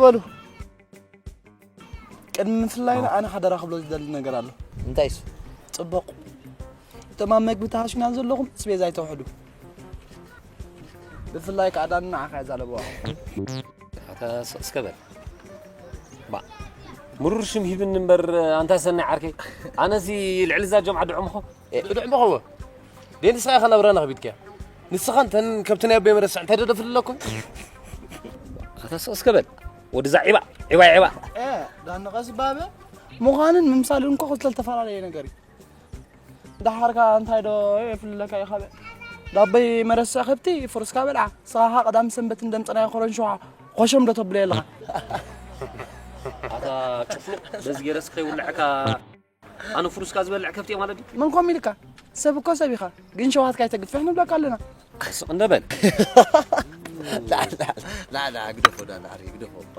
በሉ። ቅድሚ ምፍላይና ኣነ ሓደራ ክብሎ ዝደሊ ነገር ኣሎ። እንታይ እሱ? ጽቡቕ። እቶም ኣብ መግቢ ተሃሲና ዘለኹም ኣስቤዛ ኣይተውሕዱ። ብፍላይ ከኣ ዳኒ ንዓኻ እያ ዛለበዋ። ኣታ ስቕ እስከ በል። ባ፣ ምሩር ሽም ሂብኒ እምበር፣ ኣንታ ሰናይ ዓርከይ። ኣነሲ ልዕሊ እዛ ጀምዓ ድዑምኹ። ድዑምኹ። ደይ ንስኻ ኢኻ ናብራና ከቢድካያ። ንስኻ እንተን ከብቲ ናይ ኣቦይ መረስዕ እንታይ ዶ ደፍልለኩም? ኣታ ስቕ እስከ በል። ወድዛ ዒባ፣ ዒባ፣ ዒባ። ኤ፣ ዳኒ ቀስ ባበ። ምዃንን ምምሳልን እኮ ክልተ ዝተፈላለየ ነገር እዩ። ደሓርካ እንታይ ዶ የፍልለካ እዩ ካበ። ዳቦይ መረስዕ ከብቲ ፍሩስካ በልዓ። ንስኻ ኸዓ ቀዳም ሰንበት እንደምጸናዮ ኮረንሽዋ ኮሸም ዶ ተብሎ የለኻ? ኣታ ጭፍሉቕ፣ በዚ ገይረስ ከይውልዐካ ኣነ ፍሩስካ ዝበልዕ ከብቲ እየ ማለት ድዩ? መን ኮም ኢልካ? ሰብ እኮ ሰብ ኢኻ። ግን ሸውሃትካ ኣይተግፍሕ ንብለካ ኣለና። ስቕ እንደ በል። ላ፣ ላ፣ ላ፣ ላ፣ ግደፎ፣ ዳ፣ ላ፣ ግደፎ እባ።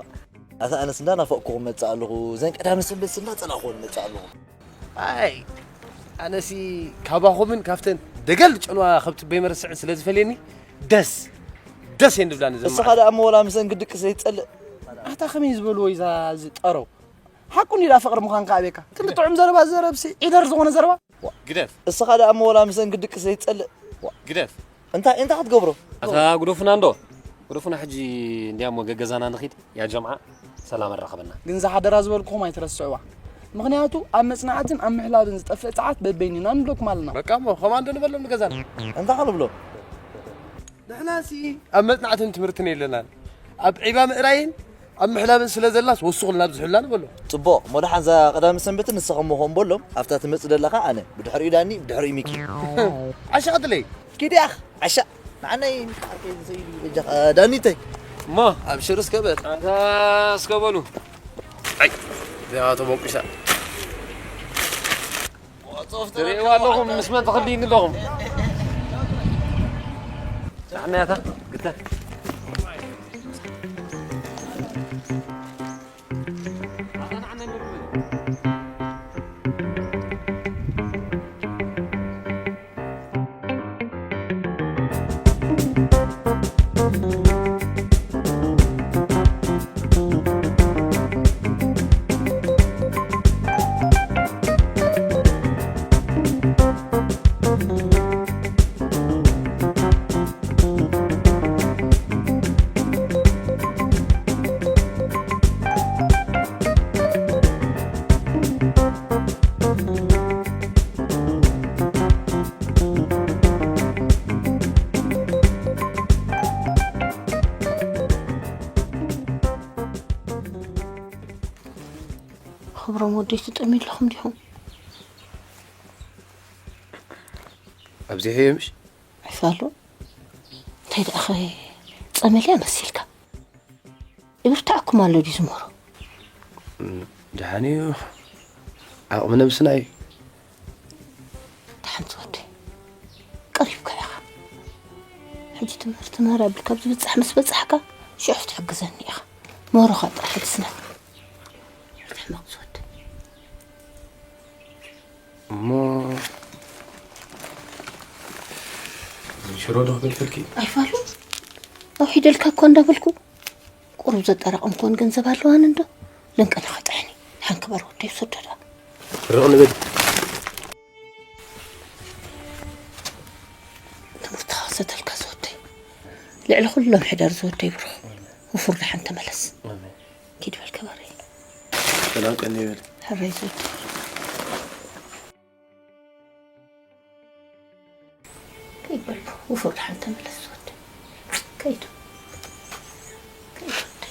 ኣታ ኣነስ እንዳናፈቕኩኹም መጽእ ኣለኹ። ዘን ቀዳም ሰንበት እንዳጸላእኹ መጽእ ኣለኹ። ኣይ፣ ኣነሲ ካባኹምን ካብተን ደገል ጨንዋ ከብቲ ኣቦይ መረስዕን ስለ ዝፈልየኒ ደስ፣ ደስ እየን ዝብላኒ ዘማዕድ። እስኻ ደኣ እሞ ወላ ምስአን ክድቅስ ዘይትጸልእ? ኣታ ከመይ ዝበልዎ እዩ እዛ፣ እዚ ጠረው? ሓቁ እንዲዳ ፍቕሪ ምዃንካ ኣቤካ። ክንዲ ጥዑም ዘረባ ዝዘረብሲ ዒደር ዝኾነ ዘረባ። ግደፍ። እስኻ ደኣ እሞ ወላ ምስአን ክድቅስ ዘይትጸልእ? ግደፍ። እንታይ፣ እንታይ ክትገብሮ? ኣታ ግደፉና እንዶ። ግደፉና ሕጂ እንዲያሞ ገገዛና ንኺድ። ያ ጀምዓ፣ ሰላም ኣራኸበና። ግን እዛ ሓደራ ዝበልኩኹም ኣይትረስዕዋ። ምኽንያቱ ኣብ መጽናዕትን ኣብ ምሕላብን ዝጠፍእ ጸዓት በበይንና ንብለኩም ኣለና። በቃ እሞ፣ ኸማንዶ ንበሎም ንገዛና። እንታይ ክንብሎ? ንሕናሲ ኣብ መጽናዕትን ትምህርትን የለናን። ኣብ ዒባ ምእራይን ኣብ ምሕላብን ስለ ዘላስ ወስኹልና ብዝሑልና ንበሎ። ጽቡቕ፣ እሞ ደሓን እዛ ቀዳምን ሰንበትን ንስኻ እሞ ኸም በሎም፣ ኣብታ ትመጽእ ደለኻ ኣነ፣ ብድሕሪኡ ዳኒ፣ ብድሕሪኡ ሚኪ። ዓሻ ቀትለይ። ኪድ ያኽ፣ ዓሻ። ንዓናይ ሚኪ ዓርከይ ዝሰይድ እዩ በጃኻ፣ ዳኒተይ። እሞ? ኣብሽር እስከ በል። ኣታ እስከ በሉ። ኣይ፣ እዚኣ ተቦቂሳ። ትርእይዋ ኣለኹም፣ ምስ መን ትኽልይኒ ኣለኹም? ጫሕናያታ፣ ግተ። ክብሮም ወደይ ትጠምዩ ኣለኹም ዲኹም? ኣብዚሐዮ ምሽ? ኣይፋሉ። እንታይ ደኣ ኸ ጸመልያ መሲልካ? ይብርትዓኩም ኣሎ ድዩ ዝምህሮ? እም፣ ደሓን እዩ። ዓቕሚ ነብስና እዩ። ደሓን ትወደይ። ቀሪብካ ኢኻ። ሕጂ ትምህርቲ ምህር ኣብልካ ኣብዚ ብጻሕ ምስ በጻሕካ፣ ሽዑ ክትሕግዘኒ ኢኻ። ምህሮኻ ጥራሕ ሕትስና። ሕማቕ ዝወደይ። እሞ ሽሮ ዶ ክበልፈልኪ? ኣይፋሉ። ኣውሒደልካ እኮ እንዳበልኩ። ቁሩብ ዘጠራቐምኩወን ገንዘብ ኣለዋን እንዶ። ለንቀለኻ ጥሕኒ። ሓንክበር ወደይ ውሰዶ ዳ። ርቕ ንበል። ትምህርትኻ ክሰተልካ ዝወደይ። ልዕሊ ኩሎም ሕደር ዝወደይ ብሩኽ። ውፉር ደሓን ተመለስ። ኣሜን። ኪድ በል ከበረይ። ሰላም ቀኒ ይበል። ሕረይ ዝወደይ። ከይድ በል፣ ውፉር ደሓን ተመለስ ዝወደይ። ከይድ። ከይድ ወደይ።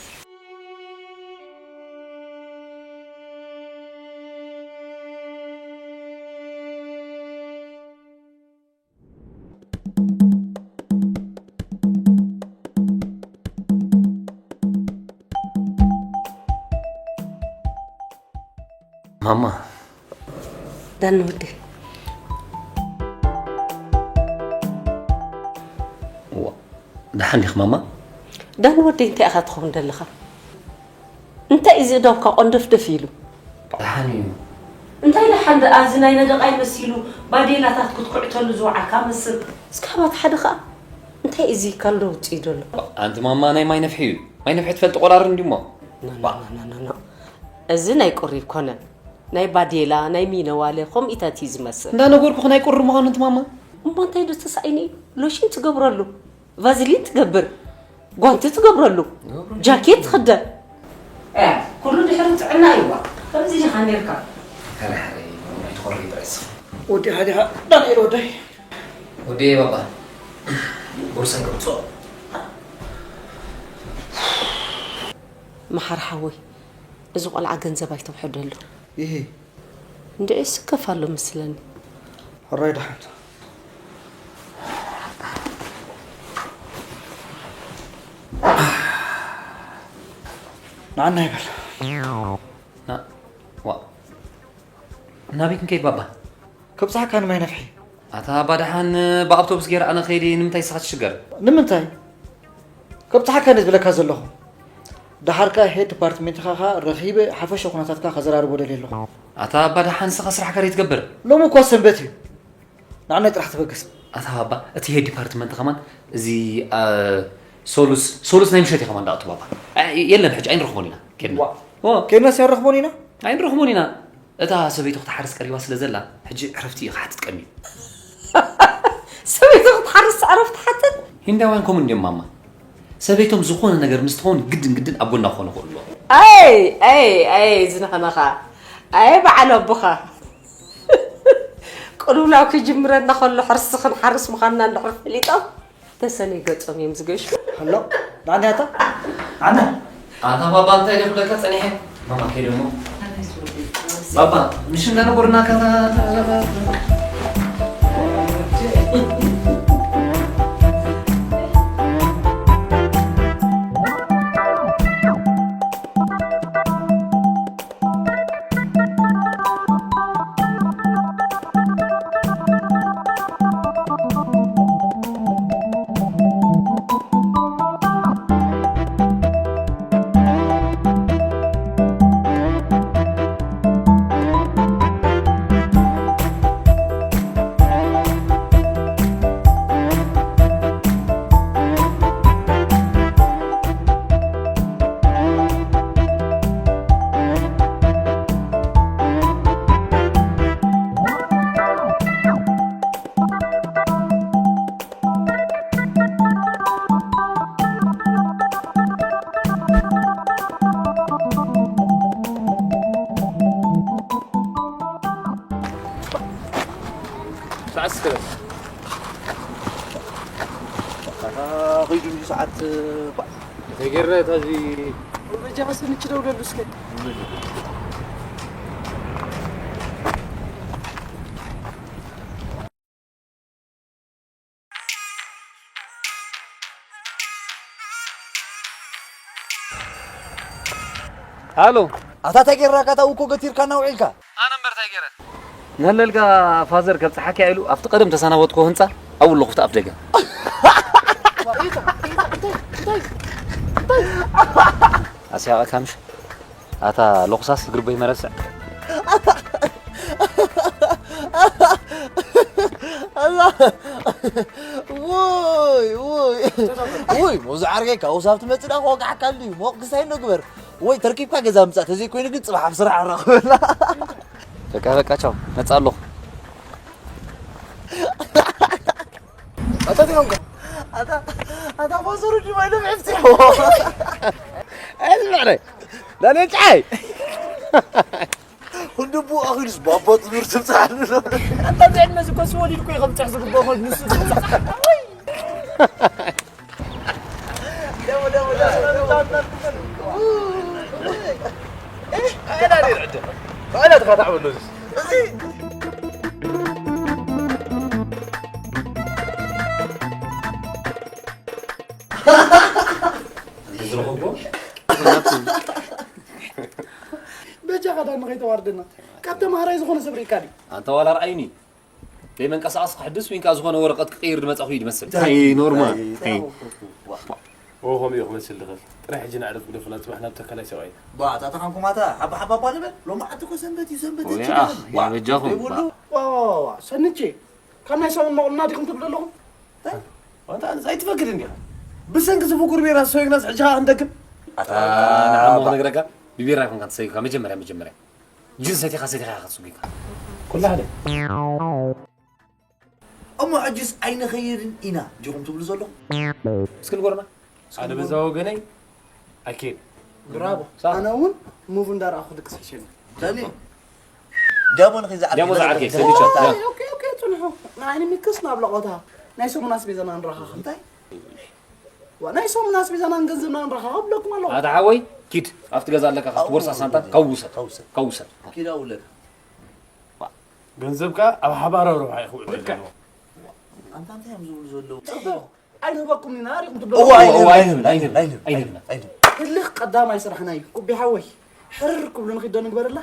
ማማ። ዳኒ ወደይ። ዋ፣ ደሓን ዲኽ ማማ? ዳኒ ወደይ፣ እንታይ ኢኻ ትኸውን ዘለኻ? እንታይ እዚ እዳውካ ቆንደፍደፍ ኢሉ? ደሓን እዩ። እንታይ ደሓን ደኣ፣ እዚ ናይ ነደቓይ መሲሉ ባዴላታት ክትኩዕተሉ ዝወዓልካ መስል። እስካባት ሓደ ኸኣ እንታይ እዚ ካልዶ ውጽኢ ዘሎ? ኣንቲ ማማ፣ ናይ ማይ ነፍሒ እዩ። ማይ ነፍሒ ትፈልጢ ቆራሪ እንዲሞ። ኖ፣ ኖ፣ ኖ፣ ኖ፣ ኖ። እዚ ናይ ቁሪ ኣይኮነን። ናይ ባዴላ፣ ናይ ሚነዋለ፣ ከምኢታት እዩ ዝመስል። እንዳነገርኩኺ ናይ ቁሪ ምዃኑ፣ እንቲ ማማ። እሞ እንታይ ዶ ተሳኢኑ እዩ? ሎሽን ትገብረሉ፣ ቫዝሊን ትገብር፣ ጓንቲ ትገብረሉ፣ ጃኬት ትኽደን። እ፣ ኩሉ ድሕሪ ጥዕና እዩዋ። ከምዚ ዲኻ ኔርካ? ሕራይ፣ ሕራይ፣ ኣይትኾሪ ጥራይ እስኺ። ወዲ ሃዲኻ፣ ዳንኤል ወደይ። ወዲ ባባ፣ ቦርሳይ ከምጽኦ። መሓር ሓወይ፣ እዚ ቆልዓ ገንዘብ ኣይተውሕደሉ። ይሄ እንድዒ ስከፍ ኣሎ መስለኒ። ሕራይ ደሓን። ንዓና ይበል። ና-፣ ዋ-፣ ናበይ ክንከይድ ባባ? ከብጽሓካ ንማይ ነፍሒ። ኣታ ኣባ ደሓን ብኣውቶቡስ ገይረ ኣነ ከይደ፣ ንምንታይ ንስኻ ትሽገር? ንምንታይ? ከብጽሓካ እየ ዝብለካ ዘለኹ። ደሓር ከኣ ሄድ ዲፓርትመንትኻ ከኣ ረኺበ ሓፈሻ ኩነታትካ ከዘራርቦ ደልየ ኣለኹ። ኣታ ኣባ ደሓን ንስኻ ስራሕካ ዶ ትገብር? ሎሚ እኳ ሰንበት እዩ። ንዓናይ ጥራሕ ተበገስ። ኣታ ኣባ፣ እቲ ሄድ ዲፓርትመንት ከማን እዚ፣ አ፣ ሶሉስ፣ ሶሉስ ናይ ምሸት እዩ ከማን ደኣ ኣቱ ባባ። አ፣ የለን ሕጂ ኣይንረኽቦን ኢና። ኬድና። ዋ። ኦ። ኬድናስ ኣይንረኽቦን ኢና? ኣይንረኽቦን ኢና። እታ ሰበይቱ ክትሓርስ ቀሪባ ስለ ዘላ፣ ሕጂ ዕረፍቲ እዩ ክሓትት ቀንዩ። ሰበይቱ ክትሓርስ ዕረፍቲ ሓትት? ሂንዳውያን ከምኡ እንድዮም ማማ። ሰበይቶም ዝኾነ ነገር ምስ ትኸውን ግድን ግድን ኣብ ጎና ክኾኑ ይኽእሉ እዮም። ኣይ፣ ኣይ፣ ኣይ፣ ዝነኸነኻ። ኣይ፣ በዓል ኣቦኻ። ቅልውላው ክጅምረና ከሎ ሕርሲ ክንሓርስ ምዃንና እንድሕር ፈሊጦም፣ ተሰነይ ገጾም እዮም ዝገሹ። ሃሎ፣ ንዓኒ ኣታ? ንዓና? ኣታ ባባ እንታይ ኢለ ክብለካ ጸኒሐ? ማማ ከይደ እሞ። ባባ፣ ምሽ እንዳነበሩና ካታ ሰዓት ስከረት። ኣታ ኸይዱ እንጂ ሰዓት፣ ባ-፣ እንታይ ጌርና እታ እዚ በጃኻ ሰንች ደውለሉ እስከ። ሃሎ። ኣታ እንታይ ጌርናካ? እታ እኮ ገቲርካና ውዒልካ። ኣነ እምበር እንታይ ጌረ? ንህለልካ ፋዘር ከብጽሓካ ኢሉ ኣብቲ ቀደም ተሰናበትኮ ህንጻ ኣብኡ ኣለኹ ኣብቲ ኣፍ ደገ። ኣስያቐካ ምሽ? ኣታ ሎኽሳስ ግርበይ መረስዕ። ውይ፣ ውይ። ውይ፣ ሙዝ ዓርከይ፣ ካብኡ ሳብ ትመጽእ ደኣ ክወግሓካ ድዩ? ሞቕ ክሳይ ንግበር። ወይ ተርኪብካ ገዛ ምጻእ፣ ተዘይኮይኑ ግን ጽባሕ ኣብ ስራሕ ንራኸበላ። በቃ፣ በቃ፣ ቻው። መጻእ ኣለኹ። ኣታ እንታይ ኾንካ? ኣታ፣ ኣታ ፋዘሩ ድማ ኢሎም ሕፍቲ። ኣይ፣ ዝምዕረ። ዳንኤል ጫይ። ክንዲ ብኡ ኣኺሉስ ባባ ትምህርቲ ትብጽሓሉ ኣሎ። ኣታ ብዕድመ ዝኮስ ወሊድ እኮ እዩ ከምጽሕ ዝግብኦ፣ ኮን ንሱ ትብጽሕ። በጃኻ ዳኒ ከይተዋርደና። ካብ ተማሃራይ ዝኾነ ሰብ ርኢካ ድዩ? ኣንታ ዋላ ርኣይኒ። ዘይመንቀሳቐሲ ክሕድስ ወይ ከዓ ዝኾነ ወረቐት ክቕይር ዝመጻኹ እዩ ዝመስል። እንታይ ኖርማል። እንታይ፣ እንታይ? ዋ። ኦ፣ ከምኡ እዩ ክመስል ዝኽእል። ጥራይ ሕጂ ንዕረፍ ግደፉና፣ ጽባሕ ናብ ተካላይ ሰብኣይ። ባ፣ እታ ተኻንኩም ኣታ ሓባ ሓባ እኳ ንበል። ሎሚ ዓዲ እኮ ሰንበት እዩ፣ ሰንበት ወይ እዩ ኣኽ፣ ዋ። ያ በጃኹም። ዘይብሉ። ዋ፣ ዋ፣ ዋ፣ ዋ። ሰንቼ፣ ካብ ናይ ሰሙን መቑልና ዲኹም ትብሉ ኣለኹም? እንታይ? ኣንታ፣ ኣንታ ኣይትፈክድ እንዲኻ። ብሰንኪ እዚ ብኩር ቤራ ዝሰወግናስ ሕጂ ኸዓ ክንደግም? ኣታ ንዓ እሞ ክነግረካ፣ ብቢራ ይኮንካ ትሰይካ፣ መጀመርያ፣ መጀመርያ። ጅን ሰቲኻ፣ ሰቲኻ ኢኻ ትስጉይካ። ኩላ ሓደ። እሞ ሕጅስ ኣይንኸይድን ኢና ዲኹም ትብሉ ዘለኹም? እስኪ ንገሩና። ኣነ በዛ ወገነይ ኣይከይድን። ብራቮ። ሳዋ። ኣነ እውን ሙቭ እንዳረኣኹ ክድቅስ ሕሸኒ። ለሚ፣ ዲያቦ ንኺ ዝዓርኪ ዲያቦ ዝዓርኪ፣ ነዚ ሰንዲቾ፣ ዲያቦ። ኦኬ፣ ኦኬ፣ ጽንሑ። ንዓይኒ ሚክስ ናብ ለቖታ። ናይ ሰሙን ኣስቤዛና ንረኻኸብ። እንታይ? ዋ፣ ናይ ሰሙን ኣስቤዛናን ገንዘብናን ንረኻኸብ ብለኩም ኣለኹ። ኣታ ሓወይ፣ ኪድ፣ ኣብቲ ገዛ ኣለካ፣ ካብቲ ኣው፣ ቦርሳ ሳንጣ፣ ኣው፣ ካብኡ ውሰድ። ካብኡ ውሰድ። ካብኡ ውሰድ። ኪድ ኣውለድ። ገንዘብካ ኣብ ሓባራዊ ረብሓ እዩ ክውዕል ልክዕ። ዘለዎ። ኣንታ እንታይ እዮም ዝብሉ ዘለዉ? ጽቡቕ። ኣይንህበኩም ኢና፣ ሪኹም ትብሉ። እዋ፣ እዋ፣ ኣይንህብ፣ ኣይንህብ፣ ኣይንህብ፣ ኣይንህብ፣ ኣይንህብ። ኣይንህብ። ህልኽ ቀዳማይ ስራሕና እዩ። ኩቢ ሓወይ፣ ሕርር ክብሉ ንኺድ ዶ ንግበረላ?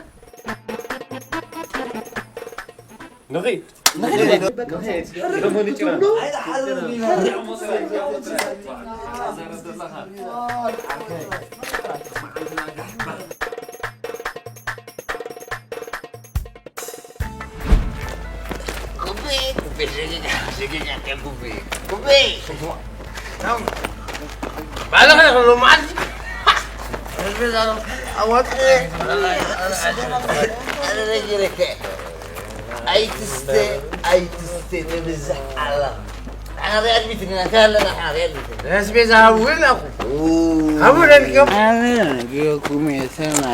ንኺድ። ንኺድ። ሕርር ክትብሉ። ኩቢ፣ ኩቢ፣ ሸጊጋ፣ ሸጊጋ፣ ኩቢ፣ ኩቢ። ባለኸ ይኽእሉ መዓልቲ። ህዝቢ ዛሎ፣ ኣዋቂ። ኣረ፣ ረጊረከ። ኣይትስተ፣ ኣይትስተ፣ ትብዝሕ ኣላ። ሓሪ ኣድሚት ኢና፣ እንታይ ኣለና፣ ሓሪ ኣድሚት ኢና። ኣስቤዛ ሃቡን ኣኹ። ኡ። ሃቡ ደልኩም። ኣነ፣ ጌርኩም የሰና።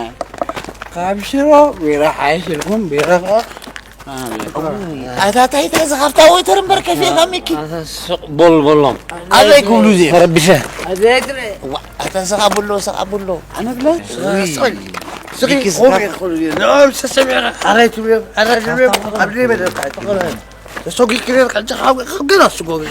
ካብ ሽሮ ቢራ ሓይሽ ኢልኩም ቢራ ኸ ኣታ ታይ ታይ ዝኸፍታ ወይተር እምበር ከፊእካ ሚኪ። ኣታ ስቕ በል በሎም። ኣበይ ክብሉ እዚኦም? ተረቢሸ። ኣታ ስኻ ብሎ፣ ስኻ ብሎ። ኣነ ብለ? ስኻ፣ ስኻ። ስኺ፣ ሚኪ ስኻ። ቆም ይኽእሉ እዮም። ንኦም ሰሰሚዕኻ፣ ኣራይ ትብልዮም፣ ኣራይ ትብልዮም፣ ኣብ ደይ መደብ ታይ ትብልዮም? ተሰጒግክን እየ፣ ካብ ገና ስጎጊ።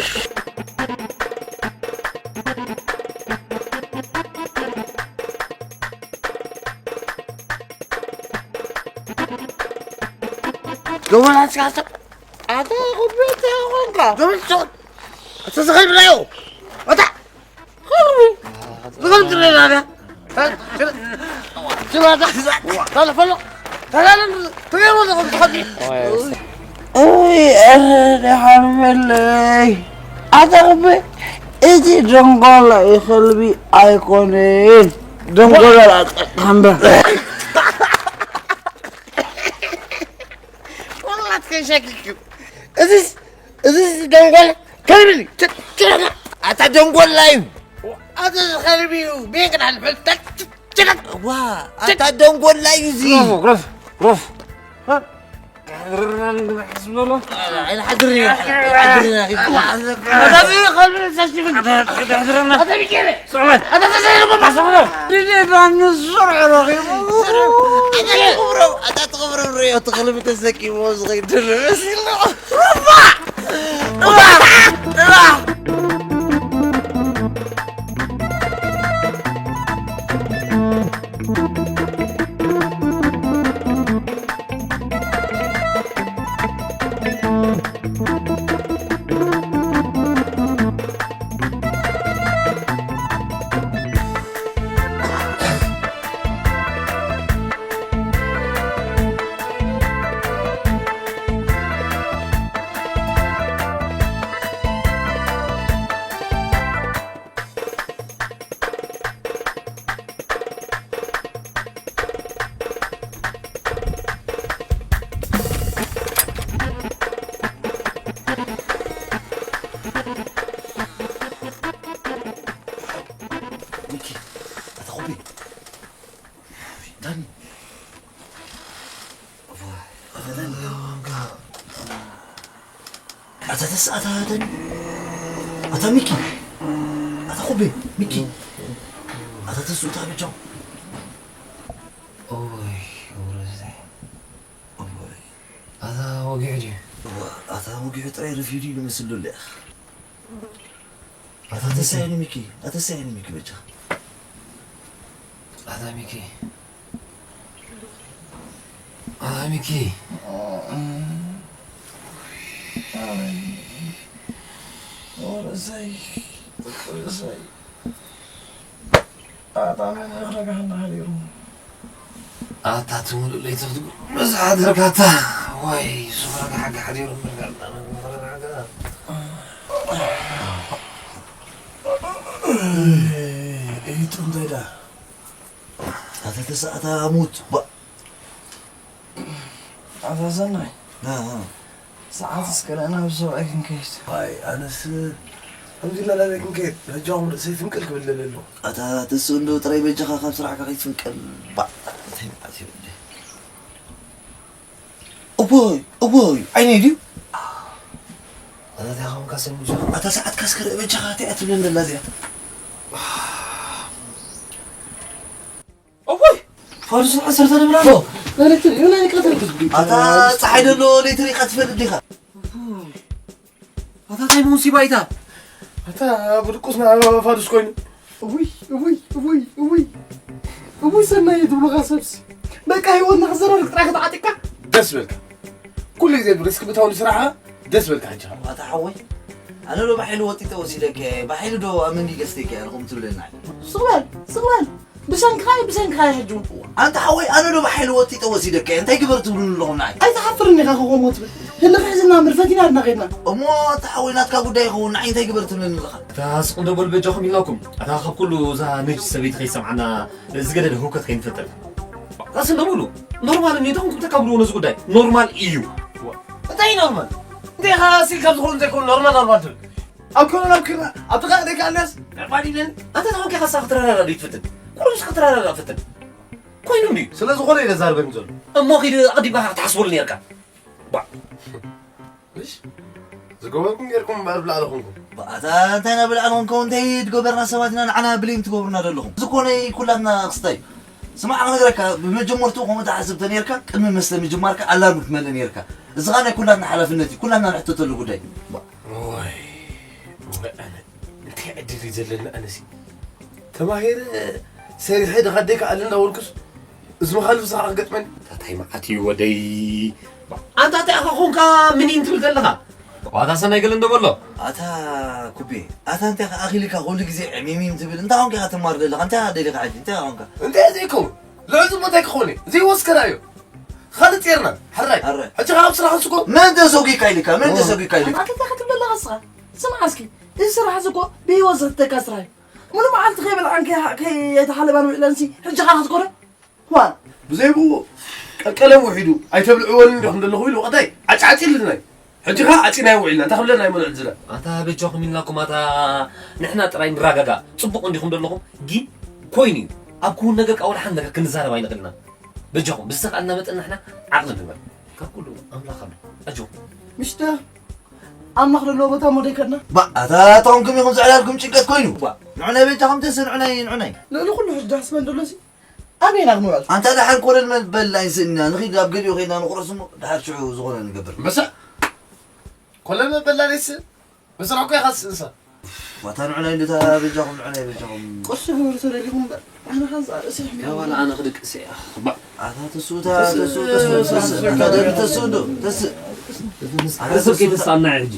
ዶቦናት ሲያሰብ ኣታ ቁቤት ኾንካ። ዶቦናት ሲያሰብ። ኣታ ዝኸይድ ብላዮ። ኣታ ዝኸይድ ብላዮ። እይ፣ ኧረ ደሓን በለይ። ኣታ ቁቤ፣ እቲ ደንጎላ ይኸልቢ ኣይኮነን። ደንጎላ ላጠቃ እምበር። ወላት ከሸኪክም። እዚስ፣ እዚስ ደንጎላ ከልቢ፣ ች-፣ ች-፣ ኣታ ደንጎላ እዩ። ኣታ ከልቢ እዩ። ቤት ናል ፈልጠት፣ ች-፣ ች-፣ ዋ፣ ኣታ ደንጎላ እዩ እዚ። ግረፍ፣ ግረፍ፣ ግረፍ። እ? ኣይንሓድርን ኢና። ኣይንሓድርን ኢና። ኣታ እዚ ከልቢ ዘሽፍን። ኣታ፣ ኣታ፣ ኣታ፣ ኣታ፣ ኣታ፣ ኣታ፣ ኣታ፣ ኣታ፣ ኣታ፣ ትቕብረው፣ ኣታ ትቕብረው ርእዮ፣ እቲ ክልቢ ተሰኪሞ ዝኸይድ ድርብ መሲሉ። ሩፋ! ሩፋ! ሩፋ! ሚኪ፣ ኣታ ኮቢ። ዳኒ። ኣታ ዳኒ። ኣታ ተስ-፣ ኣታ ዳኒ። ኣታ ሚኪ። ኣታ ኮቢ፣ ሚኪ። ኣታ ተስ-፣ ኣታ ብቻ። ኦይ፣ ወረሰ። ኦይ። ኣታ ወጊዑ ድዩ? እዋ፣ ኣታ ወጊዑ ጥራይ ረፊዱ እዩ ዝመስል ዘሎ። ኣታ ተሳየኒ ሚኪ፣ ኣታ ተሳየኒ ሚኪ በጃ። ኣታ ሚኪ። ኣታ ሚኪ። ርእሰይ፣ ርእሰይ። ኣታ መን ክረግሓና ሓዲሩ? ኣታ ትሙሉእ ለይቲ ክትጉርምስ ሓደርካ ኣታ። ዋይ፣ ሱፍ ረግሓካ ሓዲሩ እምበር፣ ኣታ መን ክረግሓካ? እይ፣ ጥንተይ ዳ። ሰዓት ኣሙት ባ ኣታ ሰናይ፣ እ፣ እ። ሰዓት እስከ ንሕና ብሰብኣይ ክንከይድ። ኣይ፣ ኣነስ ከምዚ ኢልና ናበይ ክንከይድ? በጃኹም ርእሰይ ፍንቅል ክብል ደልየ ኣለኹ። ኣታ ተስኡ፣ እንዶ ጥራይ በጃኻ ካብ ስራሕካ ከይትፍንቀል። ባ፣ እንታይ መዓት እዩ እንዴ? እቦይ፣ እቦይ፣ ዓይነይ ድዩ? ኣታ እንታይ ኾንካ ሰኒ? ኣታ ሰዓትካ እስከ ርእ በጃኻ፣ እንታይ እያ ትብለኒ ዘላ እዚኣ? እቦይ! ፋዱስ ዓሰርተ ንብላ ኣሎ። ለይቲ እዩ ናይ ቀትሪ። ኣታ ጸሓይ ደሎ ለይቲ ሪኻ ትፈልጥ ዲኻ? ኣታ እንታይ ሙሲባ ኢታ? ኣታ ብድቁስና ፋዱስ ኮይኑ። እውይ፣ እውይ፣ እውይ፣ እውይ። እውይ ሰናይ ትብሉኻ ሰብሲ። በቃ ህይወትና ክዘራርግ ጥራይ ከተዓጢቕካ። ደስ በልካ። ኩሉ ግዜ ሪስክ ብታውን ስራሓ ደስ በልካ ሕጂ። ኣታ ሓወይ፣ ኣነ ዶ ብሓይሊ ወጢጠ ወሲደከ፣ ብሓይሊ ዶ ኣብ መንዲ ገዝተከ፣ ኣነ ከምኡ ትብለና? ስቕ በል፣ ስቕ በል። ብሰንክኻ እዩ፣ ብሰንክኻ እዩ ሕጂ እውን። ኣንታ ሓወይ፣ ኣነ ዶ ብሓይሊ ወጢጠ ወሲደካ እየ? እንታይ ግበር ትብሉኒ ኣለኹም ንዓይ? ኣይትሓፍርን ኢኻ ከምኡ ትብል። ህልኽ ሕዝና እምበር ፈቲና ድና ኸድና። እሞ ኣንታ ሓወይ፣ ናትካ ጉዳይ ይኸውን፣ ንዓይ እንታይ ግበር ትብለኒ ኣለኻ? እታ ስቕ እንዶ በሉ በጃኹም ኢልናኩም። ኣታ ካብ ኩሉ እዛ ነጅ ሰበይቲ ከይሰምዓና ዝገደደ ህውከት ከይንፈጥር። ቀስ እንዶ በሉ። ኖርማል እዩ፣ እንታይ ኮንኩም ተካብድዎ ነዚ ጉዳይ? ኖርማል እዩ። እንታይ ኖርማል? እንታይ ኢኻ ሲል ካብ ዝኾኑ ዘይኮኑ ኖርማል ኖርማል ትብል? ኣብ ኮነ ናብ ክራ፣ ኣብ ጥቓ ደቂ ኣልያስ፣ ዕርባን ኢለን፣ ኣንተ ተኾንካ ኢኻ ክትረዳዳ ዶ ይትፍትን? ኩሉስ ክትረዳዳ ፈትን። ኮይኑ እንድዩ። ስለ ዝኾነ ኢለ ዛርበኒ ዘሎ። እሞ ኺድ ኣቐዲምካ ክትሓስበሉ ነርካ። ባ። እሽ፣ ዝገበርኩም ጌርኩም እምበር ብላዕሊ ኾንኩም። ባ፣ ኣታ እንታይ ናብ ብላዕሊ ኾንኩም፣ እንታይ ዝገበርና ሰባት ኢና ንዓና ብሌም ትገብሩና ዘለኹም? ዝኾነ ኩላትና ክስታይ። ስማዕ፣ ክነግረካ፣ ብመጀመርትኡ ከምኡ ትሓስብ ተነርካ፣ ቅድሚ መስተ ምጅማርካ ኣላርም ክትመልእ ነርካ። እዚ ኸኣ ናይ ኩላትና ሓላፍነት እዩ፣ ኩላትና ንሕተተሉ ጉዳይ። ባ። ወይ፣ ወይ ኣነ፣ እንታይ ዕድል እዩ ዘለኒ ኣነሲ? ተማሂረ፣ ሰሪሐ፣ ድኻ ደይ ክኣሊ እንዳበልኩስ፣ እዚ መኻልፍ ስኻ ክገጥመኒ? እንታይ መዓት እዩ ወደይ? ኣንታ እንታይ ኢኻ ኾንካ ምኒን ትብል ዘለኻ? ዋታ ሰናይ ገለ እንዶ በሎ። ኣታ ኩቤ፣ ኣታ እንታይ ኢኻ ኣኺልካ ኩሉ ግዜ ዕሚሚም ትብል? እንታይ ኾንካ ኢኻ ትማር ዘለኻ? እንታይ ኢኻ ደሊኻ ሕጂ? እንታይ ኢኻ ኾንካ? እንታይ ዘይከውን? ልዑል ጽቡቕ እንታይ ክኸውን እዩ? ዘይወስከና እዩ። ካልእ ጼርና፣ ሕራይ። ሕራይ። ሕጂ ካብ ስራሕ ንስኮ? መን ተሰጒካ ኢልካ? መን ተሰጒካ ኢልካ? ኣታ እንታይ ክትብል ኣለኻ ንስኻ? ስምዓ እስኪ፣ እዚ ስራሕ እዚ እኮ ብህይወት ዘህተካ ስራሕ እዩ። ሙሉ መዓልቲ ከይበልዓን ከይ-፣ ከይተሓለባን ውዒለንሲ፣ ሕጂ ኻልእ ክትኮነ? ዋን። ብዘይ ብኡ ቀልቀለ ውሒዱ፣ ኣይተብልዕወንን ዲኹም ዘለኹም ኢሉ፣ ቀጣይ ዓጭዓጭ ኢሉና እዩ። ሕጂ ኸዓ ዓጺናዮ ውዒልና፣ እንታይ ክብለና እዩ መን ዕድልና? ኣታ በጃኹም ኢልናኩም፣ ኣታ ንሕና ጥራይ ንረጋጋእ። ጽቡቕ እንዲኹም ዘለኹም፣ ግን ኮይኑ እዩ። ኣብ ክውን ነገር ከኣ ወላ ሓንቲ ነገር ክንዛረብ ኣይንኽእልን ኢና። በጃኹም፣ ብዝተኻእለና መጠን ንሕና ዓቕሊ ንግበር። ካብ ኩሉ ኣምላኽ ኣሎ። ኣጆኹም። ምሽተ ኣምላኽ ዘለዎ ቦታ እሞ ደይከድና? ባ፣ ኣታ ኣታኹምኩም ኢኹም ዘዕላልኩም ጭንቀት ኮይኑ። ባ፣ ንዑናይ በጃኹም ተስ-፣ ንዑናይ፣ ንዑናይ። ልዕሊ ኩሉ ሕጂ ዳሕስበን ደሎሲ ኣበይ ኢና ክንውዕል? ኣንታ ደሓር ኮለል መበል ኣይንስእን ኢና። ንኺድ ኣብ ገሊኡ ኸይድና ንቑረስ እሞ ደሓር ሽዑ ዝኾነ ንገብር። በሰ-፣ ኮለል መበል ኣይንስእን? በስራሕ እኮ ኢኻ ትስእንሳ። ዋታ ንዑናይ እንዶ፣ እታ በጃኹም፣ ንዑናይ በጃኹም። ቁርሲ ግበሩ ተደሊኹም እምበር፣ ኣነ ሓንሳእ ርእሰይ ሕሚቑኒ። ዋላ ኣነ ክድቅስ እየ። ባ-፣ ኣታ ተስኡ፣ እታ ተስኡ፣ ተስኡ፣ ተስኡ፣ ተስኡ፣ ኣታ ደሊ ተስኡ እንዶ፣ ተስእ። ኣታ ርእሰብ ተስኡ፣ ከይተስኣና እየ ሕጂ።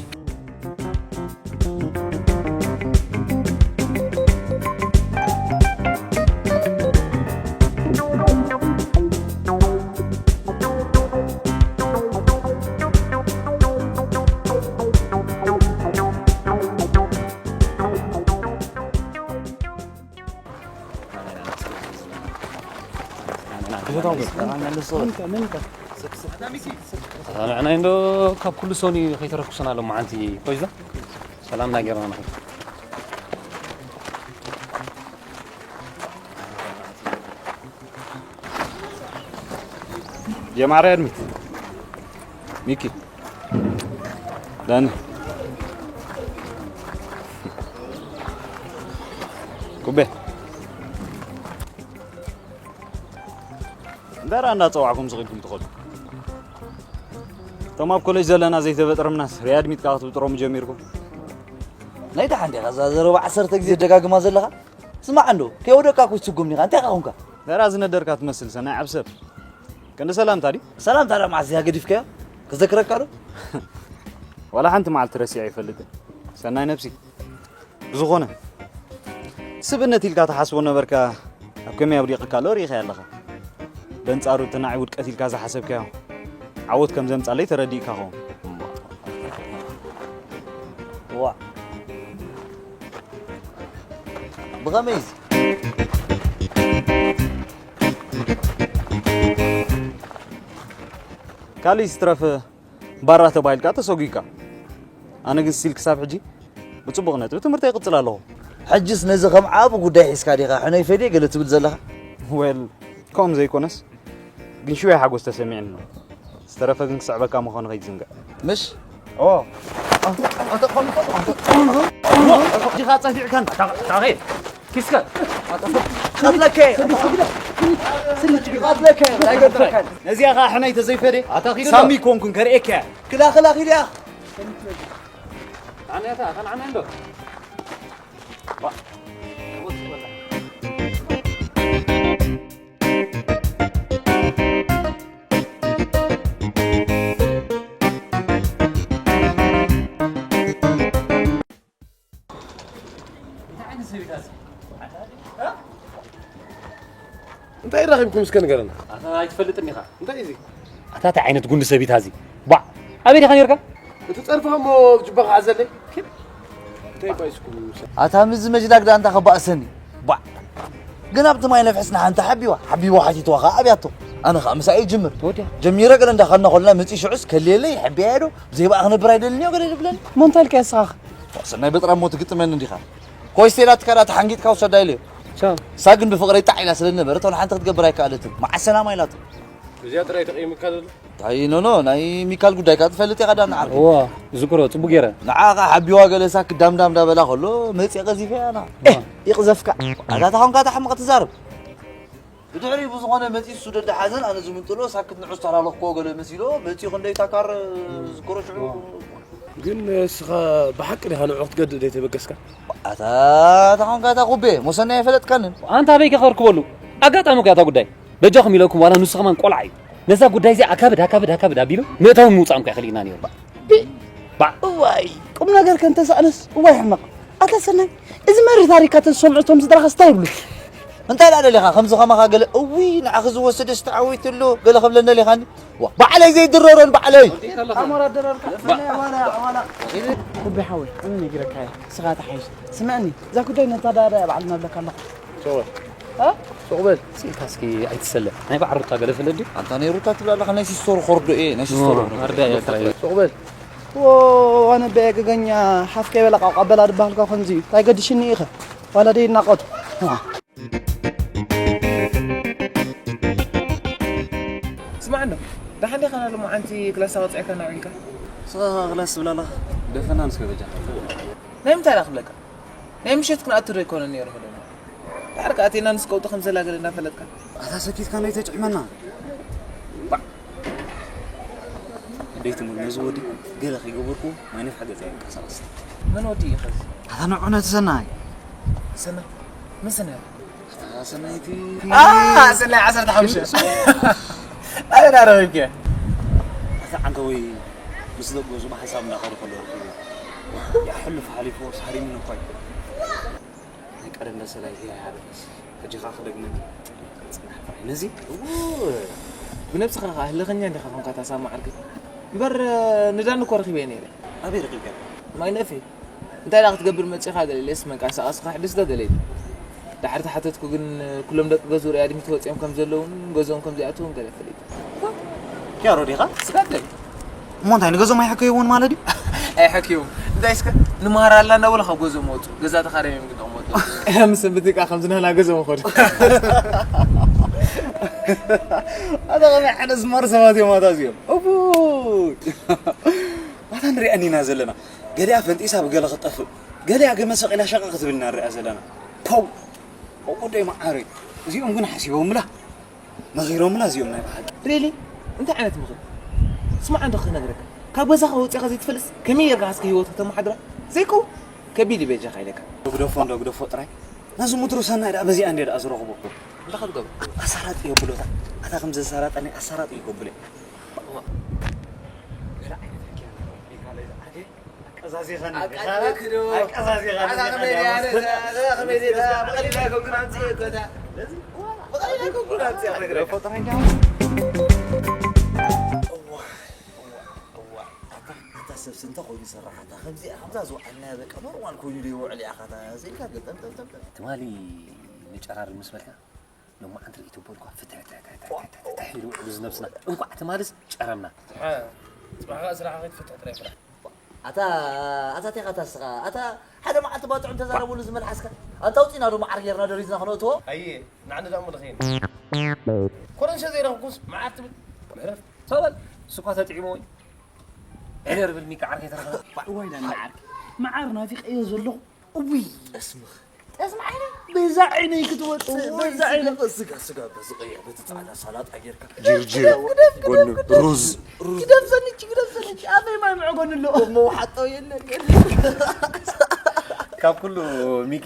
ንዕናይ እንዶ ካብ ኩሉ ሰኒ ከይተረኩሰና ሎማዓንቲ ኮይዛ ሰላም ናጌርና ንኸይድ። ጀማሪ ኣድሚት ሚኪ ዳኒ ኩቤ እንዳራ እንዳጸዋዕኩም ስቕ ኢልኩም ትኸዱ። እቶም ኣብ ኮሌጅ ዘለና ዘይተበጥረምናስ ሪኣድሚት ከኣ ክትብጥሮም ጀሚርኩም። ናይ ደሓን ዲኻ እዛ ዘረባ ዓሰርተ ግዜ ትደጋግማ ዘለኻ? ስማዕ እንዶ፣ ከይወደቅካ እኮ ትስጉምኒ ኢኻ። እንታይ ኢኻ ኾንካ? ተራ ዝነደርካ ትመስል ሰናይ ዓብሰብ። ክንዲ ሰላምታ ድዩ? ሰላምታ ደኣ መዓስ እያ ገዲፍካዮ? ክዘክረካ ዶ? ዋላ ሓንቲ መዓልቲ ረሲዐ ኣይፈልጥን። ሰናይ ነብሲ። ብዝኾነ፣ ስብእነት ኢልካ ትሓስቦ ነበርካ፣ ኣብ ከመይ ኣውዲቕካ ኣሎ ርኢኻዮ ኣለኻ። በንጻሩ እቲ ንዓይ ውድቀት ኢልካ ዝሓሰብካዮ፣ ዓወት ከም ዘምጻለይ ተረዲእካ ኸውን። ዋእ። ብኸመይሲ? ካልእ ዝተረፈ ባራ ተባሂልካ ተሰጒግካ። ኣነ ግን ስቲል ክሳብ ሕጂ ብጽቡቕ ነጥቢ ትምህርተይ ይቕጽል ኣለኹ። ሕጅስ ነዚ ከም ዓቢ ጉዳይ ሒዝካ ዲኻ ሕነይ ፈድየ ገለ ትብል ዘለኻ? ዌል፣ ከምኡ ዘይኮነስ ግን ሽወይ ሓጎስ ተሰሚዕኒ። ዝተረፈ ግን ክስዕበካ ምዃኑ ከይትዝንግዕ። ምሽ? ኦ። ዲኻ ጸፊዕካን? ታኸ ኪስከ። ቀትለከ። ቀትለከ። ኣይገድፈካን። ነዚኣ ኸዓ ሕነይ ተዘይፈደ ኣታ ኺዱ ሳሚ ዶ? ኮንኩን ከርእየካ። ክላ ክላ ኺድ እያ። ኣነ ኣታ ኸን ኣነ እንዶ። እንታይ ረኺብኩም እስከ ንገረና። ኣታ ኣይትፈልጥን ኢኻ። እንታይ እዚ? ኣታ እንታይ ዓይነት ጉንዲ ሰብ እዩ እዚ? ባዕ! ኣበይ ዲኻ ነርካ? እቲ ጸርፍኻ እሞ ጅባኻ ሓዘለይ። እንታይ ባይስኩም? ኣታ ምዚ መጅላግ ደኣ እንታ ከባእሰኒ። ባዕ! ግን ኣብቲ ማይ ነፍሕስ ንሓንቲ ሓቢዋ፣ ሓቢዋ ሓቲትዋ ኸዓ ኣብያቶ። ኣነ ኸዓ ምሳይ ይጅምር። ተወዲያ። ጀሚረ ገለ እንዳኸድና ኾልና መጺእ ሽዑስ ከልየለይ፣ ይሕብያ ዶ? ብዘይ ብኣ ክነብር ኣይደልን እዮ ገለ ይብለኒ። እሞ እንታይ ኢልካ ንስኻ? ሰናይ በጥራም ሞ ትግጥመኒ እንዲኻ? ኮይ ስቴላ ትካዳ ተሓንጊጥካ ውሰዳ ኢለዮ። ቻው። እሳ ግን ብፍቕረይ ጣዕ ኢላ ስለ ዝነበረት፣ ወላ ሓንቲ ክትገብር ኣይከኣለትን። መዓስ ሰላም ኣይላትን። እዚኣ ጥራይ ተቐይምካ ዘሎ? ኣይ፣ ኖ፣ ኖ፣ ናይ ሚካል ጉዳይ ከኣ ትፈልጥ ኢኻ ዳና ዓርከይ። እዋ፣ ዝክሮ፣ ጽቡቅ ገይረ። ንዓ ከኣ ሓቢዋ ገለ ሳክ ዳም ዳም ዳበላ ከሎ፣ መጽየ ቀዚፈያ ኣና። ዋ። ኤህ፣ ይቕዘፍካ። ኣታ ተኾንካ እታ ሕመቕ ትዛረብ። ብድሕሪኡ ብዝኾነ መጺኡ እሱ ደደ ሓዘን፣ ኣነ ዝምንጥሎ ሳክት ንዑስ ተላለኽኮ ገለ መሲሎ፣ መጺኡ ክንደይ ታካር ዝክሮ ሽዑ። ግን እስኻ ብሓቂ ዲኻ ንዑ ክትገድእ ደይተበገስካ? ኣታ፣ እታ ኾንካ እታ ኩቤ፣ ሞሰና ኣይፈለጥካንን። ኣንታ ኣበይ ከኸርክበሉ? ኣጋጣሚ እኮ እያ እታ ጉዳይ። በጃኹም ኢለኩም፣ ዋላ ንሱ ከማን ቆልዓ እዩ። ነዛ ጉዳይ እዚኣ ኣካብድ፣ ኣካብድ፣ ኣካብድ ኣቢሉ ምእታውን ምውጻእን እኮ ኣይክእልናን እዩ። ቢ-፣ ባ-፣ እዋይ፣ ቁም ነገር ከንተሳእነስ፣ እዋይ ሕመቕ። ኣታ ሰናይ፣ እዚ መሪር ታሪካ ተዝሰምዑ እቶም ስድራኻስ እንታይ ይብሉ? እንታይ ደኣ ደሊኻ? ከምዚ ከማኻ ገለ፣ እውይ፣ ንዓኺ ዝወሰደስ ተዓዊትሉ፣ ገለ ክብለኒ ደሊኻኒ? ዋ፣ ባዕለይ ዘይድረረን ባዕለይ። ኣሞራ ደረርካ። ሰናይ፣ ዋላ፣ ዋላ። ኩቢ ሓወይ፣ ኣነ ነጊረካ እየ። ንስኻ ተሓይሽ። ስምዐኒ፣ እዛ ጉዳይ ነታ ዳዳ እያ ባዕልና እብለካ ኣለኹ። ሶወ። እ? ሱቕ በል። ሲልካ እስኪ ኣይትሰለ። ናይ በዓል ሩታ ገለ ፍለጥ ድዩ? ኣንታ ናይ ሩታ ትብል ኣለኻ፣ ናይ ሲስተሩ ኾርዶ እየ፣ ናይ ሲስተሩ። ኦ፣ ኣርዳ እያ ጥራይ። ሱቕ በል። ዎ፣ ኣነ በየ ገገኛ ሓፍ ከይበላ ቃው ቀበላ ድበሃልካ ከምዚ እዩ። እንታይ ገድሽኒ ኢኸ? ዋላ ደይ እናቐቱ። ዋ። ስማዕ እንዶ፣ ደሓን ዲኻ? ሎማዓንቲ ክላስ ኣወፂእካ ናበይ ኢልካ? ንስኻ ክላስ ትብል ኣለኻ? ደፈና ንስከ በጃ። ናይ ምንታይ ደኣ ክብለካ? ናይ ምሸት ክንኣቱ ዶ ኣይኮነን ነይሩ መደብና? ድሓር ከኣ ኣቴና ምስ ቀውጢ ከም ዘላ ገለ እንዳፈለጥካ። ኣታ ሰኪትካ ናይ ተጭሕመና። ባዕ። እንዴት እሞ ነዚ ወዲ ገለ ከይገበርኩ ማይ ነፍሓ ገዛ ይንቀሳቐስ። መን ወዲ እዩ ኸዚ? ኣታ ንዑ ነቲ ሰናይ። ሰናይ? መን ሰናይ? ኣታ ሰናይቲ። ኣ፣ ሰናይ ዓሰርተ ሓሙሽተ። ኣበይ ዳ ረኺብክያ? ኣታ ዓንተወይ ምስ ደገ ገዝኡ ብሓንሳብ እንዳኸዱ ከለዉ ረኺበ። የሕልፍ ሓሊፉ ሳሪሙኒ እኳ እዩ። ናይ ቀደም መሰላይ ህያይ ሃበስ። ሕጂ ኸኣ ክደግመኒ። ጽናሕ ጥራይ ነዚ። እው፣ ብነብስኻ ኸኣ ህልኸኛ እንዲኻ ኾንካ ታሳማ ዓርከይ። እምበር፣ ንዳኒ እኮ ረኺበዮ ነይረ። ኣበይ ረኺብካዮ? ማይ ነፍሒ። እንታይ ደኣ ክትገብር መጺኻ ገለ ኢለስ መንቀሳቐሲ ከሕድስ ዶ ደለይት? ዳሕር ተሓተትኩ ግን፣ ኩሎም ደቂ ገዝኡ ሪኣድሚት ወጺኦም ከም ዘለዉን ገዝኦም ከም ዘይኣትዉን ገለ ፈሊጠ። ያሮ ዲኻ? ስጋደል። እሞ እንታይ ንገዝኦም ኣይሓከይዎን ማለት ድዩ? ኣይሓከይዎም። እንታይ እስከ ንመሃር ኣላ እናበሉ ካብ ገዝኦም ወጹ። ገዛ ተኻርዮም እዮም ግን ተቐመጡ። ምስ ብትቃ ከም ዝናህና ገዝኦም ኸዱ። ኣታ ከመይ ዓይነት ስማር ሰባት እዮም ኣታ እዚኦም። እቡ! ኣታ ንሪኣን ኢና ዘለና። ገሊኣ ፈንጢሳ ብገለ ክትጠፍእ። ገሊኣ ገመድ ሰቒላ ሸቐቕ ክትብል ኢና ንሪኣ ዘለና። ፖው! ኦ፣ ወደይ መዓረይ። እዚኦም ግን ሓሲቦምላ። መኺሮምላ እዚኦም ናይ ብሓቂ። ሪሊ? እንታይ ዓይነት ምኽሪ? ስማዕ እንዶ ክነግረካ። ካብ ገዛኻ ወጺኻ ዘይትፈልጥስ ከመይ ጌርካ እስከ ህይወት ከተመሓድራ? ዘይከውን። ከቢድ እዩ በጃኻ ኢለካ። ግደፎ እንዶ ግደፎ ጥራይ። ነዚ ምድሩ ሰናይ ደኣ በዚኣ እንድየ ደኣ ዝረኽቦ። እንታይ ክትገብር? ኣሳራጢ የብሎ እታ። ኣታ ከም ዘሳራጠኒ ኣሳራጢ ይገብሎ። ገለ ዓይነት ሕክያ ኣለዎ። ኣቀዛዚኸኒ። ኣቃጥለክ ዶ? ኣቀዛዚኸኒ። ኣታ ከመይ ደኣ፣ ኣታ ከመይ ደኣ፣ ብቐሊል ኣይኮንኩን ኣምጽእ እኮ እታ። ስለዚ፣ ብቐሊል ኣይኮንኩን ኣምጽእ ክነግረካ። እዋ፣ እዋ፣ እዋ። ኣታ፣ ኣታ ሰብሲ እንተ ኮይኑ ሰራሕታ፣ ከምዚ፣ ከምዛ ዝወዓልና በቃ ኖርማል ኮይኑ ዶ ይውዕል ኢኻ፣ እታ ዘይካ ገጠም፣ ጠም፣ ጠም፣ ጠም። ትማሊ ንጨራር ምስ በልካ፣ ሎማዓንቲ ርእይቶ እኮ ፍትሕ ትሕ ትሕ ትሕ ትሕ ኢሉ ውዕሉ ዝነብስና። እንኳዕ ትማልስ ጨረምና። ጽሓ ጽባሕ ከኣ ስራሕኻ ክትፍትሕ ጥራይ ፍራሕ። ኣታ ኣታ ቴኻ ታስኻ ኣታ ሓደ መዓልቲ ባጽዑ እንተዛረብሉ ዝመልሓስካ ኣንታ ኣውጺና ዶ መዓር ጌርና ደሪዝና ክነእትዎ? ኣየ ንዓኒ ደኣ እሞ ልኸይን። ኮረንሸ ዘይረኽብኩስ መዓር ትብል? መሕረፍ። ተበል ስኳ ተጥዒሞ ወይ? ዕደር ብል ሚካ ዓርከይ ተረኸበ። እዋይ ዳኒ ዓርከይ። መዓር ናፊቐዮ ዘለኹ። እውይ። ጠስምኽ። ጠስሚ ዓይነይ። በዛ ዓይነይ ክትወጽእ፣ በዛ ዓይነይ። ስጋ፣ ስጋ፣ ስጋ፣ በዚ ቀይሕ፣ በቲ ጻዕዳ ሳላጣ ጌርካ። ጅርጅር፣ ግደፍ፣ ግደፍ፣ ጎኑ ግደፍ፣ ግደፍ። ሩዝ። ግደፍ ዘንቺ፣ ግደፍ ዘንቺ። ኣበይ ማይ መዕጎኒ ኣሎ? መውሓጦ የለን፣ የለን። ካብ ኩሉ ሚኪ፣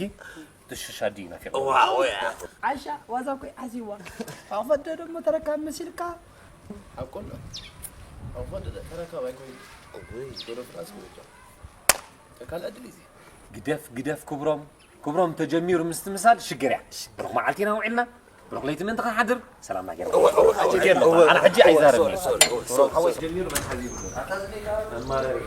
ትሽሻ ዲ ናፊቕ። ዋው፣ ያ። ዓሻ፣ ዋዛ እኮ እዩ ዓሲዋ። ኣፈደ ደሞ ተረካብ መሲልካ። ኣብ ቆሎ፣ ኣብ ቆሎ ተረካብ ኣይኮይን። እውይ። ጎዶ ፍራስ ጎዶ። ካልእ ዕድል እዩ። ግደፍ፣ ግደፍ ክብሮም። ክብሮም ተጀሚሩ ምስትምሳል ሽግር እያ። ብሩኽ መዓልቲ ኢና ውዒልና፣ ብሩኽ ለይቲ ምእንቲ ክንሓድር ሰላምና ጌርና። እወ፣ እወ፣ ሕጂ እወ፣ የለን። እወ፣ ኣነ ሕጂ እወ፣ ኣይዛረብን እየ። ሶሪ፣ ሶሪ፣ ሶሪ፣ ብሩኽ ሓወይ ሶሪ። ጀሚሩ መትሓዚ ይብሉ። ኣታ ዝኒካ መማረሪ።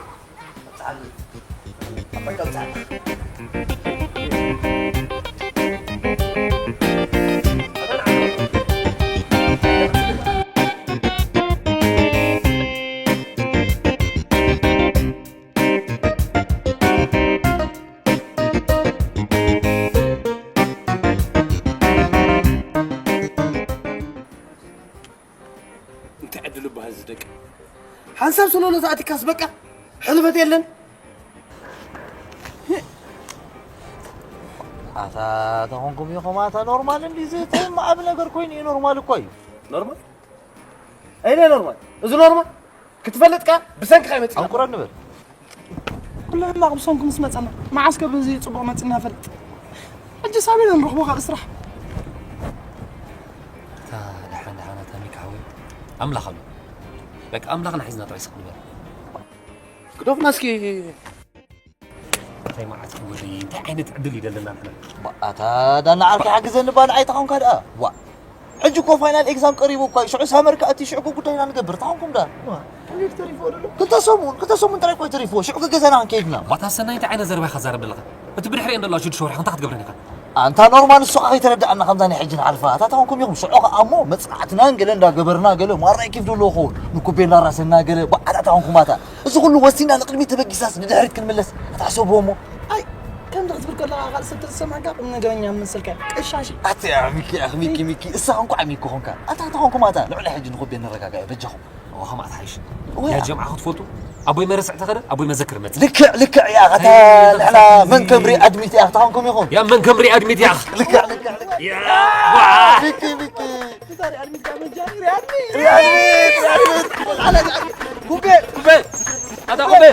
እንታይ ዕድል እባ እዚ ደቂ ሓንሳብ ሰሎሎ ተኣቲካስ በቃ ሕልፈት የለን። ኣታ ተኾንኩም ኢኹም ኣታ ኖርማል እንዲ እዚ ተማዕብ ነገር ኮይኑ እዩ ኖርማል እኮ እዩ። ኖርማል? ኣይነ ኖርማል? እዚ ኖርማል? ክትፈልጥ ከ ብሰንኪ ከይመጽእ። ኣንቁረ ንበል። ኩሉ ሕማቕ ብሰንኩ ምስ መጸና፣ መዓስ ከ በዚ ጽቡቕ መጺና ፈልጥ? ሕጂ ሳበይ ንረኽቦ ካልእ ስራሕ? እታ ደሓን ደሓን እታ ሚካ ሓወይ፣ ኣምላኽ ኣሎ። በቃ ኣምላኽና ሒዝና ጥራይ ስቕ ንበል። ግደፉና እስኪ። እንታይ መዓት እዩ ወደይ? እንታይ ዓይነት ዕድል እዩ ደለና ንሕና? ባ፣ ኣታ ዳና ዓርከይ ሓግዘኒ ባ ንዓይ ተኾንካ ደኣ። ዋ። ሕጂ እኮ ፋይናል ኤግዛም ቀሪቡ እኳ እዩ። ሽዑ ሳመር ከኣ እቲ ሽዑ እኮ ጉዳይና ንገብር። ተኾንኩም ደኣ። ዋ። እንዴት ተሪፎ ደሎ? ክልተ ሰሙን፣ ክልተ ሰሙን ጥራይ እኮ እዩ ተሪፍዎ። ሽዑ ከ ገዛና ክንከይድ ኢና። ባታ ሰናይ እንታይ ዓይነት ዘረባ ኢኻ ትዛረብ ዘለኻ? እቲ ብድሕሪኤን ደለዋ ሽዱሽተ ወርሒ እንታይ ክትገብረን ኢኻ? ኣንታ ኖርማል ንሱ ከኣ ከይተረድኣና ከምዛ ናይ ሕጂ ንሓልፋ። ኣታ ተኾንኩም ኢኹም። ሽዑ ከኣ እሞ መጽናዕትና ገለ እንዳገበርና ገለ ማራ ይኪፍ ደሎ ኸውን። ንኩቤ እንዳራሰና ገለ ባዓዳታ ኾንኩም ኣታ። እዚ ኩሉ ወሲና ንቕድሚት ተበጊሳስ ንድሕሪት ክንምለስ ኣትሓሰብዎ እሞ? ኣይ፣ ከምዚ ክትብል ከለኻ ካልእ ሰብ ተዝሰምዓካ ቁም ነገረኛ ምመሰልካ እዩ። ቀሻሽ። ኣታ ያ ሚኪ፣ ኣኽ ሚኪ፣ ሚኪ፣ እሳ እንኳዕ ሚኪ ኾንካ። ኣታ፣ ኣታ ኾንኩም ኣታ፣ ልዕሊ ሕጂ ንኹቤ ንረጋጋዕ በጃኹም። እዋ፣ ኸማኣ ትሓይሽ። እዋ። ያ ጀምዓ ክትፈልጡ፣ ኣቦይ መረስዕ ተኸደ፣ ኣቦይ መዘክር መጽእ። ልክዕ፣ ልክዕ እያ፣ ኣታ ኣይ፣ ንሕና መን ከም ሪኣድሚት እያ፣ ኣታ ኾንኩም ኢኹም። ያ መን ከም ሪኣድሚት እያ። ልክዕ፣ ልክዕ፣ ልክዕ። ያ፣ ዋ። ሚኪ፣ ሚኪ። ዛሬ ኣድሚት ጋር መጃኒ ሪኣድሚት። ሪኣድሚት፣ ሪኣድሚት። ኩቤ። ኩቤ። ኣታ ኩቤ።